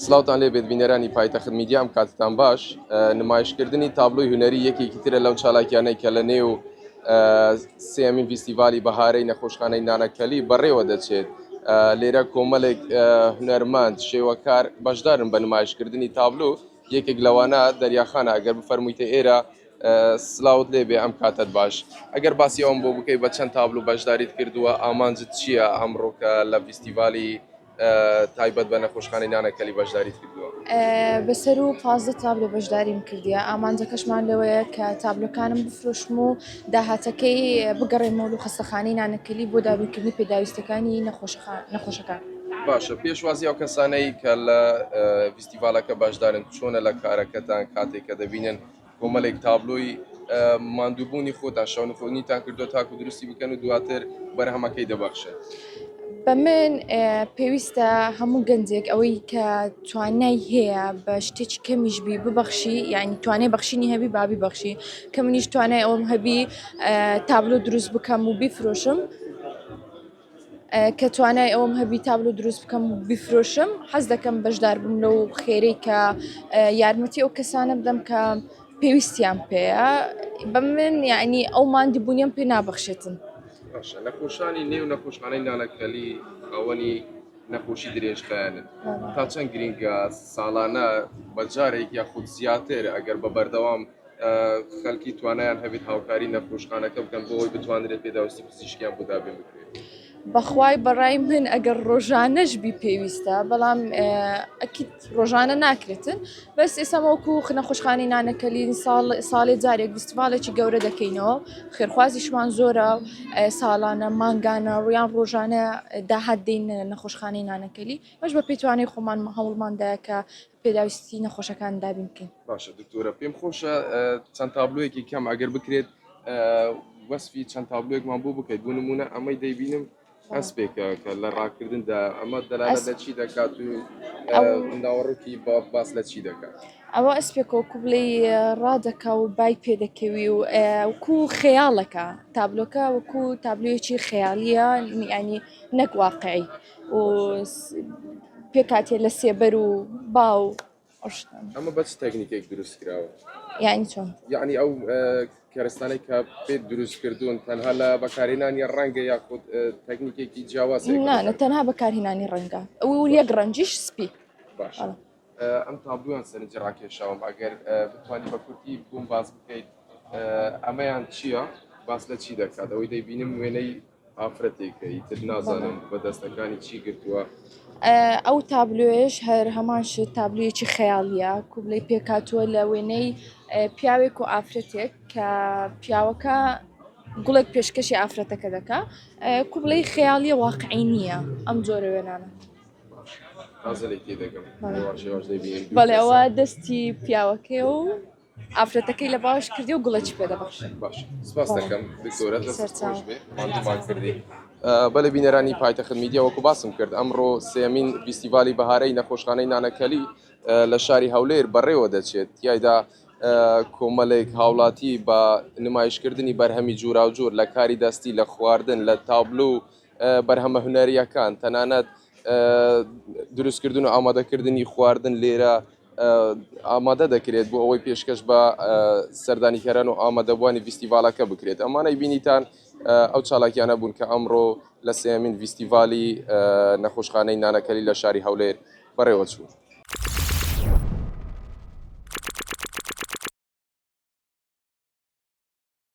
سڵاوتان لێ بێت بینەرانی پایتەخت میدیا ئەم کاتتان باش نمایشکردنی تابلۆی هونەری یەکێکی ترە لەو چالاکیانەی کە لە نێو سێمین فیستیڤالی بەهارەی نەخۆشخانەی نانەکەلی بەڕێوە دەچێت لێرە کۆمەڵێک هونەرمەند شێوەکار بەشدارن بە نمایشکردنی تابلۆ یەکێک لەوانە دەریاخانە ئەگەر بفەرموویتە ئێرە سلااوت لێ بێ ئەم کاتت باش ئەگەر باسی ئەوم بۆ بکەی بە چەند تابلو بەشداریت کردووە ئامانجت چییە ئەمڕۆکە لە فیستیڤالی تایبەت بە نەخۆشخانەی نانەکەلی بەشداریت کردووە؟ بەسەر و 15 تابلۆ بەشداریم کردیە ئامانجەکەشمان لەوەیە کە تابلۆکانم بفرۆشم و داهاتەکەی بگەڕێمەوە لە خەستەخانەی نانەکەلی بۆ دابینکردنی پێداویستەکانی نەخۆشەکان. باشە پێشوازی ئەو کەسانەی کە لە فیستیڤالەکە بەشدارن چۆنە لە کارەکەتان کاتێک کە دەبینن کۆمەلێک تابلۆی ماندووبوونی خۆتان شەونخۆنیتان کردو تاکو دروستی بکەن و دواتر بەرهەمەکەی دەبەخشن. بە من پێویستە هەموو گەنجێک ئەوەی کە توانای هەیە بە شتێکی کەمیش بی ببەخشی یعنی توانای بەخشینی هەبی بابی بەخشی کە منیش توانای ئەوم هەبی تابلۆ دروست بکەم و بیفرۆشم کە توانای ئەوەم هەبی تابلۆ دروست بکەم و بیفرۆشم حەز دەکەم بەشدار بم لەو خێرەی کە یارمەتی ئەو کەسانە بدەم کە پێویستیان پێیە بە من یعنی ئەو ماندی بوونیم پێ نابەخشێتن. باشە نەخۆشانی نێو نەخۆشخانەی نانەکەلی خاوەنی نەخۆشی درێژخایەنن تا چەند گرینگە ساڵانە بە جارێک یاخود زیاتر ئەگەر بە بەردەوام خەلکی توانایان هەبێت هاوکاری نەخۆشخانەکە بکەن بۆ ئەوەی بتوانرێت پێداویستی پزیشکیان بۆ دابین بکرێت. بەخوای بەڕای من ئەگەر ڕۆژانەش بی پێویستە بەڵام ئەکیت ڕۆژانە ناکرێتن بەس ئێستا وەکو نەخۆشخانەی نانەکەلین ساڵ ساڵێ جارێک فیستیڤاڵێکی گەورە دەکەینەوە خێرخوازیشمان زۆرە ساڵانە مانگانە ڕویان ڕۆژانە داهات دێن نەخۆشخانەی نانەکەلی بەش بە پێتوانەی خۆمان هەوڵماندا کە پێداویستی نەخۆشەکان دابین بکەین. باشە دکتۆرە پێم خۆشە چەند تابلۆیەکی کەم ئەگەر بکرێت وەسفی چەند تابلۆیەکمان بۆ بکەیت بۆ نمونە ئەمەی دەیبینم ئەسپێکە کە لە ڕاکردندا ئەمە دەلالەت لە چی دەکات و ناوەڕۆکی باس لە چی دەکات؟ ئەوە ئەسپێکە وەکو بڵێی ڕادەکا و بای پێدەکەوی و وەکو خەیاڵەکە تابلۆکە وەکو تابلۆیەکی خەیاڵیە ینی نەک واقعی و پێکاتێ لە سێبەر و با و ئەمە بە چ تەکنیکێک دروست کراوە؟ یعنی چۆن؟ یعنی ئەو کەرستانەی کە پێت دروست کردوون تەنها لە بەکارهێنانی ڕەنگە یاخود تەکنیکێکی جیاواز نا تەنها بەکارهێنانی ڕەنگە ئەو یەک ڕەنجیش سپی باش ئەم تابلویان سەرنجی ڕاکێشاوم ئەگەر بتوانانی بە کورتی بووم باس بکەیت ئەمەیان چییە باس لە چی دەکات ئەوەی دەیبینم وێنەی ئافرەتێکە ئیتر نازانم بە دەستەکانی چی گرتووە. ئەو تابلۆیەش هەر هەمان شت تابلۆیەکی خەیاڵیە کوبلەی پێکهاتووە لە وێنەی پیاوێک و ئافرەتێک کە پیاوەکە گوڵێک پێشکەشی ئافرەتەکە دەکا کوبلەی خەیاڵیە واقعی نییە ئەم جۆرە وێنانە. تازە لێی تێدەگەم بەڵێ ئەوە دەستی پیاوەکەی و ئافرەتەکەی لە باوەش کردی و گوڵێکی پێ دەبەخشێ. باش سپاس دەکەم دکتۆرە دەست خۆش بێ ماندوومان کردی. بەلێ بینەرانی پایتەخت میدیا وەکو باسم کرد ئەمڕۆ سێمین فیستیڤالی بەهارەی نەخۆشخانەی نانەکەلی لە شاری هەولێر بەڕێوە دەچێت تیایدا کۆمەلێک هاوڵاتی بە نمایشکردنی بەرهەمی جوراوجۆر لە کاری دەستی لە خواردن لە تابلو بەرهەمە هونەریەکان تەنانەت دروستکردن و ئامادەکردنی خواردن لێرە ئامادە دەکرێت بۆ ئەوەی پێشکەش بە سەردانیکەران و ئامادەبووانی ڤیستیڤالەکە بکرێت ئەمانەی بینیتان ئەو چالاکیانە بوون کە ئەمڕۆ لە سێمین ڤیستیڤالی نەخۆشخانەی نانەکەلی لە شاری هەولێر بەڕێوەچوو.